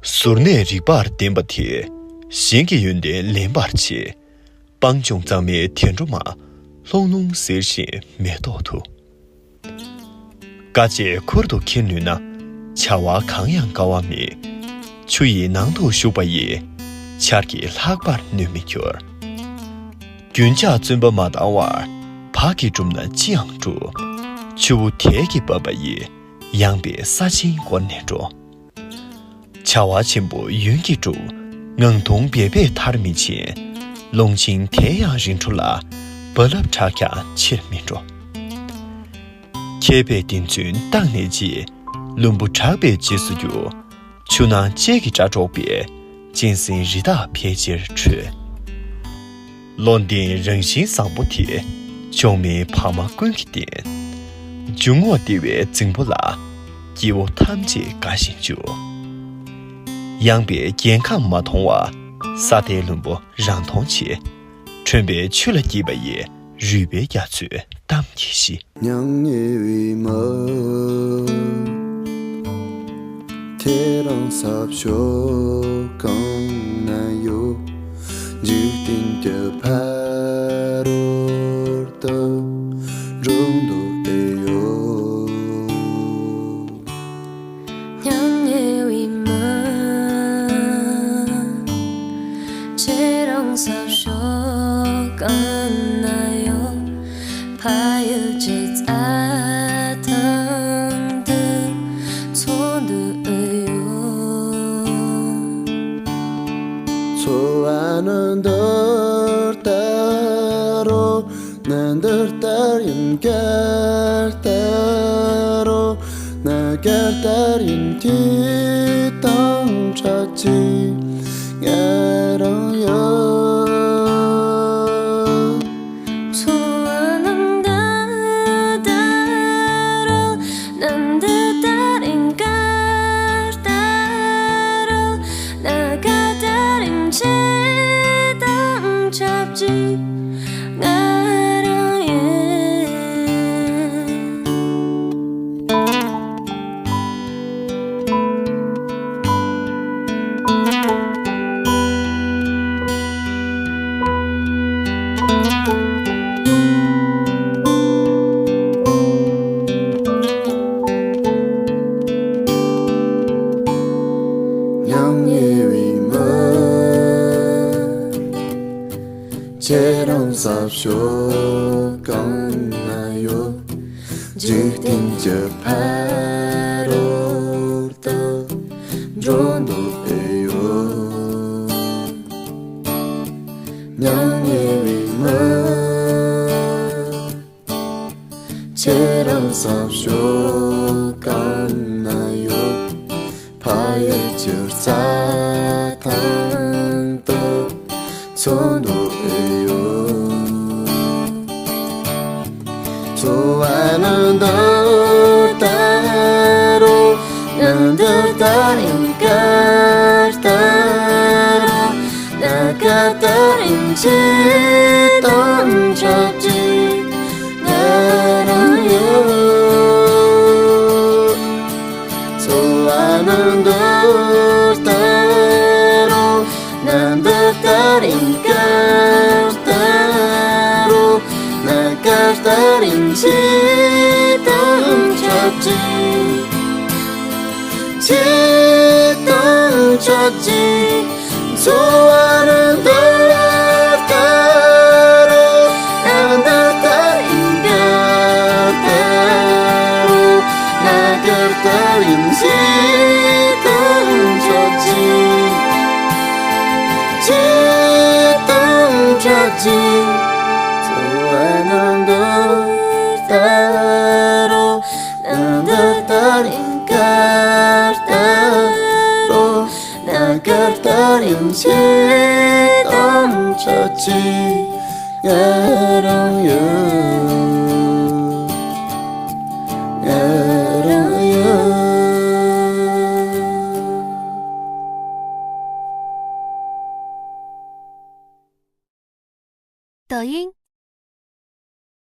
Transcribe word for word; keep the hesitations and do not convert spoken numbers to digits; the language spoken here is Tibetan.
གཟུར་གནས་རིག་པར་ལྡན་པ་དེས། གཞན་གྱི་ཡོན་ཏན་ལེན་པར་བྱེད། སྤང་ལྗོངས་གཙང་མའི་དེ་འགྲོ་མ། ལྷུང་ལྷུང་ཟེར་བཞིན་མེ་ཏོག་དུ། དཀའ་སྤྱད་ཁུར་དུ་འཁྱེར་ནུས་ན། བྱ་བ་གང་ཡང་དཀའ་བ་མེད། ཆུ་ཡི་ནང་དུ་ཞུགས་པ་ཡིས། ཆར་གྱིས་ལྷག་པར་གནོད་མི་འགྱུར། རྒྱུན་ཆགས་བཙུན་པ་མ་བཏང་བར། བག་གིས་བསྒྲུབས་ན་ཅི་ཡང་འགྲུབ། ཆུ་བོ་དལ་གྱིས་འབབ་པ་ཡིས། ཡངས་པའི་ས་ཆེན་བསྐོར་ནས་འགྲོ། བྱ་བ་ཆེན་པོ་ཡུན་གྱིས་འགྲུབ། ངང་ཐུང་འབད་པས་མཐར་མི་ཕྱིན། ལོང་བྱིན་དེ་ཡང་རིང་འགྲོ་ལ། རྦ་རླབས་དྲག་ཀྱང་ཕྱིར་མི་འགྲོ། མཁས་པས་བདེན་རྫུན་བརྟགས་ནས་འབྱེད། བླུན་པོ་གྲགས་པའི་རྗེས་སུ་རྒྱུག། ཆུ་ནང་ལྕེ་གི་སྒྲ་སྒྲོག་པས། གཅན་གཟན་རི་དྭགས་ཕལ་ཆེར་བྲོས། བློ་ལྡན་རང་བཞིན་བཟང་པོ་དེ། ལྗོགས་མིན་བག་མ་ཀུན་གྱི་རྟེན། འཇུག་ངོགས་བདེ་བའི་རྫིང་བུ་ལ། སྐྱེ་བོ་ཐམས་ཅད་དགའ་ཞིང་འཇུག། ཡངས་པའི་རྒྱལ་ཁམས་མ་མཐོང་བ། ས་མཐའི་ལྷུན་པོ་རང་མཐོང་ཆེ། ཁྲོན་པའི་ཆུ་ལ་སྐྱིད་པ་ཡིས། རུས་པའི་རྒྱ་མཚོས་གཏམ་གྱིས་ཤི། མྱ་ངན་པའི་མི། ཁྱེད་རང་ས་ཕྱོགས་གང་ན་ཡོད། འཇིག་རྟེན་གྱི་ཕ་རོལ་ཏུ་འགྲོ་འདོད་ཡོད། མྱ་ངན་པའི་མི། ཁྱེད་རང་ས་ཕྱོགས་གང་ན་ཡོད། ཕ་ཡུལ་གྱི་རྩྭ་ཐང་དུ་འཚོ་འདོད་ཡོད། འཚོ་བ་ནི་འདི་ལྟར་རོ། ནི་འདི་ལྟར་ཡིན་ག་ལྟར་རོ། ནི་ག་ལྟར་ཡིན་ཁྱེད་དང་འཕྲད་ཅིག་ང་རང་ཡོད། འཚོ་བ་ནི་འདི་ལྟར་རོ། ནི་འདི་ལྟར་ཡིན་ག་ལྟར་རོ། ནི་ག་ལྟར་ཡིན་ཁྱེད་དང་འཕྲད་ཅིག་ང་རང་ཡིན། མྱ་ངན་པའི་མི། ཁྱེད་རང་ས་ཕྱོགས་གང་ན་ཡོད། འཇིག་རྟེན་གྱི་ཕ་རོལ་ཏུ་འགྲོ་འདོད་ཡོད། མྱ་ངན་པའི་མི། ཁྱེད་རང་ས་ཕྱོགས་གང་ན་ཡོད། ཕ་ཡུལ་གྱི་རྩྭ་ཐང་དུ་འཚོ་འདོད་ཡོད། འཚོ་བ་ནི་འདི་ལྟར་རོ། ནི་འདི་ལྟར་ཡིན་ག་ལྟར་རོ། ནི་ག་ལྟར་ཡིན་ཁྱེད་དང་འཕྲད་ཅིག་ང་རང་ཡོད། འཚོ་བ་ནི་འདི་ལྟར་རོ། ནི་འདི་ལྟར་ཡིན་ག་ལྟར་རོ། ནི་ག་ལྟར་ཡིན་ཁྱེད་དང་འཕྲད་ཅིག་ཁྱེད་དང་འཕྲད་ཅིག་འཚོ་བ་ནི་འདི་ལྟར་རོ། ནི་འདི་ལྟར་ཡིན་ག་ལྟར་རོ། ནི་ག་ལྟར་ཡིན་ཁྱེད་དང་འཕྲད་ཅིག་ཁྱེད་དང་འཕྲད་ཅིག་འཚོ་བ་ནི་འདི་ལྟར་རོ། ནི་འདི་ལྟར་ཡིན་ག་ལྟར་རོ། ནི་ག་ལྟར་ཡིན་ཁྱེད་དང་འཕྲད་ཅིག་ང་རང་ཡོད། ང་རང་ཡོད། 抖音